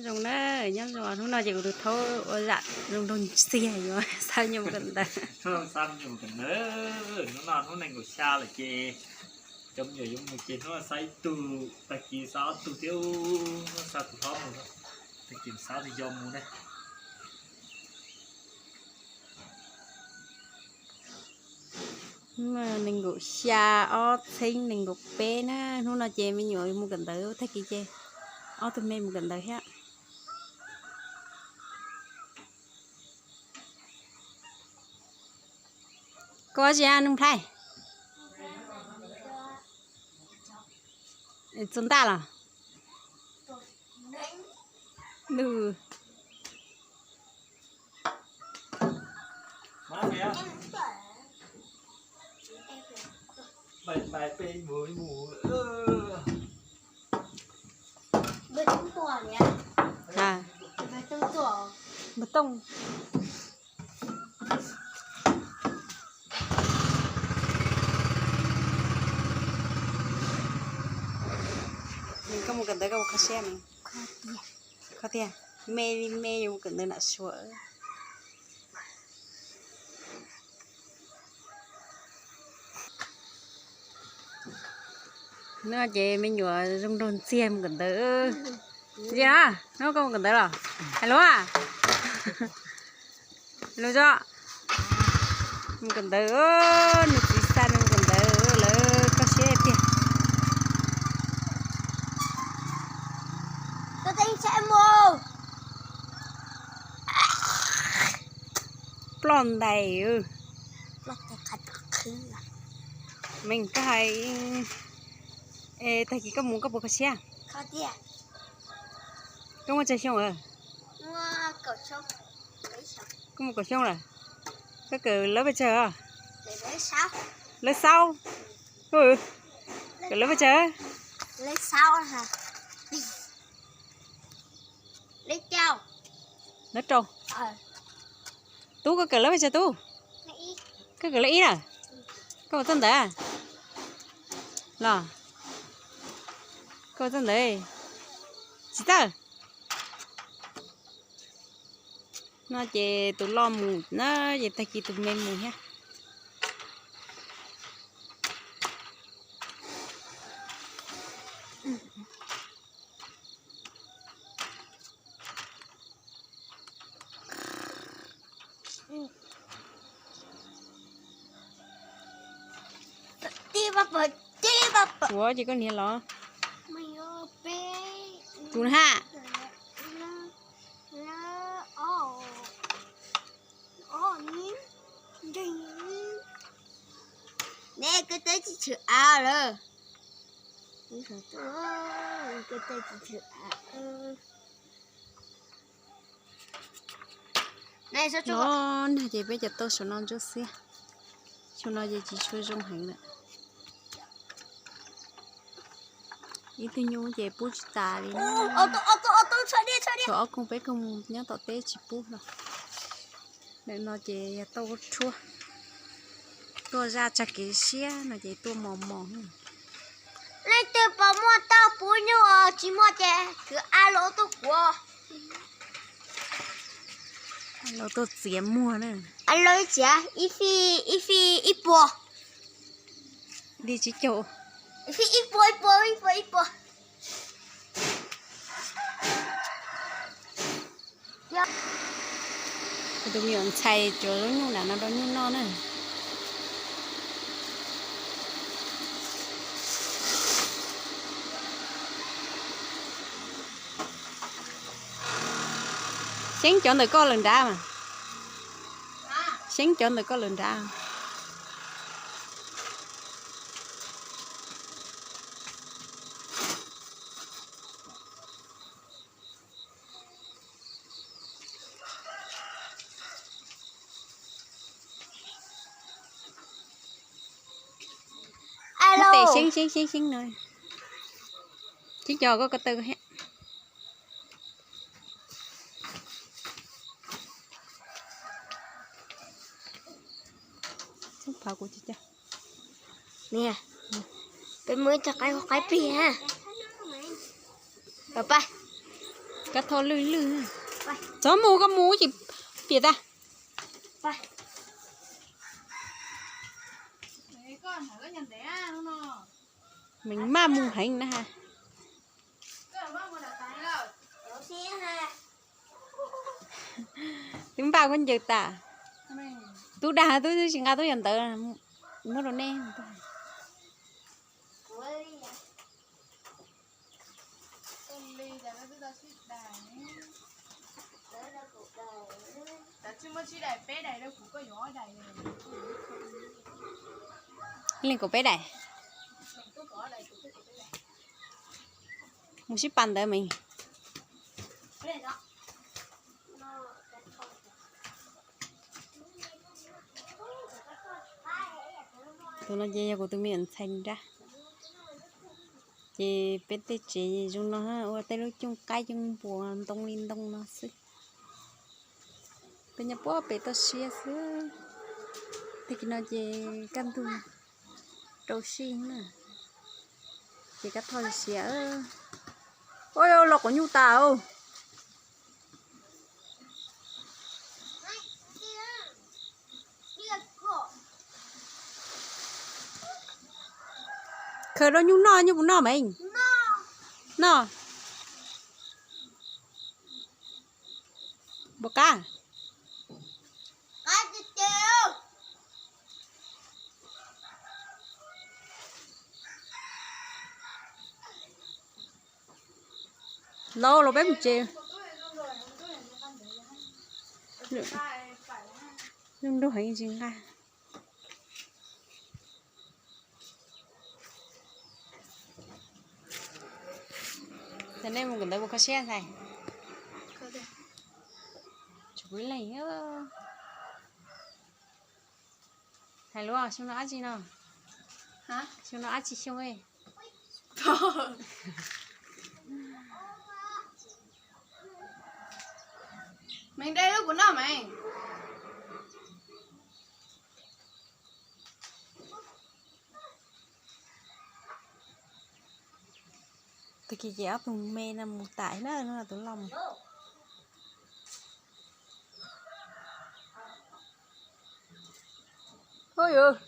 Zoo na, nyob zoo, hnub no ces kuv tus thaub ua zam zoo nraug ntxiag yuav xa me nyuam mus kawm ntawv. Hnub no xa me nyuam mus kawm ntawv, hnub no hnub nees nkaum xya lawm ces cov me nyuam yuav mus ces hnub no xa ib tug, tag kis xa ob tug thiab, hnub no xa tus hlob mus, tag kis xa tus yau mus na. Hnub no nees nkaum xya ob txhiab nees nkaum peb na, hnub no ces me nyuam mus kawm ntawv, tag kis ces ob tug me mus kawm ntawv thiab. Koj ua tsi, Nuj Nplhaib? Txog ntaj los? Ntuj. Npawg Tooj. Koj mus kawm ntawv koj puas kho siab ne? Kho tiag. Me li me yuav mus kawm ntawv nram Suav. No ces me nyuam zoo nraug ntxiag mus kawm ntawv. Li na, no koj mus kawm ntawv los? Hais lus, hais lus tso. Mus kawm ntawv, nws txiv xa nws mus kawm ntawv lawv koj siab tiag. Ploj ntais. Meej, koj hais, tag kis koj mus koj puas kho siab? Koj muaj tsawg xyoo lawm? Koj muaj kaum xyoo lawm? Koj kawm lawv pes tsawg? Lawv xaub. Kawm lawv pes tsawg? Lawv rau. Tub, koj kawm lawv pes tsawg tub? Koj kawm lawv ib lawm. Koj ua txoj ntawd los? Koj ua txoj ntawd tsis txawj. No ces tus loj mus na, ces tag kis tus me mus thiab. Ua ces koj niam los? Kuv na ha. Ne, koj teb tsis tshwm av lawm. Koj teb tsis tshwm av. No ces peb cov tauj saum no ntsuab xiab. Saum no ces tsis tshua zoo heev lawm. Ib tug nyuj ces pub tsis tas li. Tshuav ob koog peb koog mus nyob tom teb tsis pub los. Ntawm no ces yog tauj rhuab. Tuaj zaj tsag kev siab no ces tuaj mos mos. Leej twg puas muaj tauj pub nyuj, tsis muaj ces kwv av los tuaj kuv. Los tuaj txiav muag na. Los txiav ib fij ib fij ib puas. Li tsis caum. Ib fij ib puas ib puas ib puas ib puas. Kuv tus me nyuam ntxhais tsuav lub nyuj nram no rau nyuj noj na. Xyeeb cov ntawm koj lawm nrad mas. Xyeeb cov ntawm koj lawm nrad. Muab tes xyeeb xyeeb xyeeb xyeeb no. Xyeeb cov koj ko taw ko thiab. Xyeeb phav kuv. Niam, peb muaj ib tug qaib, qaib plig ha. Pab, pab. Kab Thoj lwj lwj. Txhob mus, koj mus tsis piam tas. Meem maj mus heev na. Twb npaj khaub ncaws tas. Tub dag, tub tsis nqa tub yam ntawd, muab rau nej. Leej kaum peb daim. Mus sib pas ntawd mas. Tus no ces yog kuv tus me nyuam ntxhais nrab. Ces peb tej tsev zoo no ua tej lub cooj qaib cooj npua ntoo li ntoo no xwb. Peb nyob puag pem toj siab xwb. Tag kis no ces kaj ntug rau sij na. Ces Kab Thoj siav. Ua los quav nyuj tas. Khaws rau nyuj noj, nyuj puas noj mas? Noj. Npaum qab. Los los peb mus tsev. Nruj nruj heev tsis nqa. Ces nej mus kawm ntawv puas kho siab ntxhais? Tsis puv leej. Hais lus, xyoo no dab tsi no? Xyoo no dab tsi xyoo? Meem de lub kuv noj meem. Tag kis ces ob tug me no mus tas na, tus loj mus. Ub yus,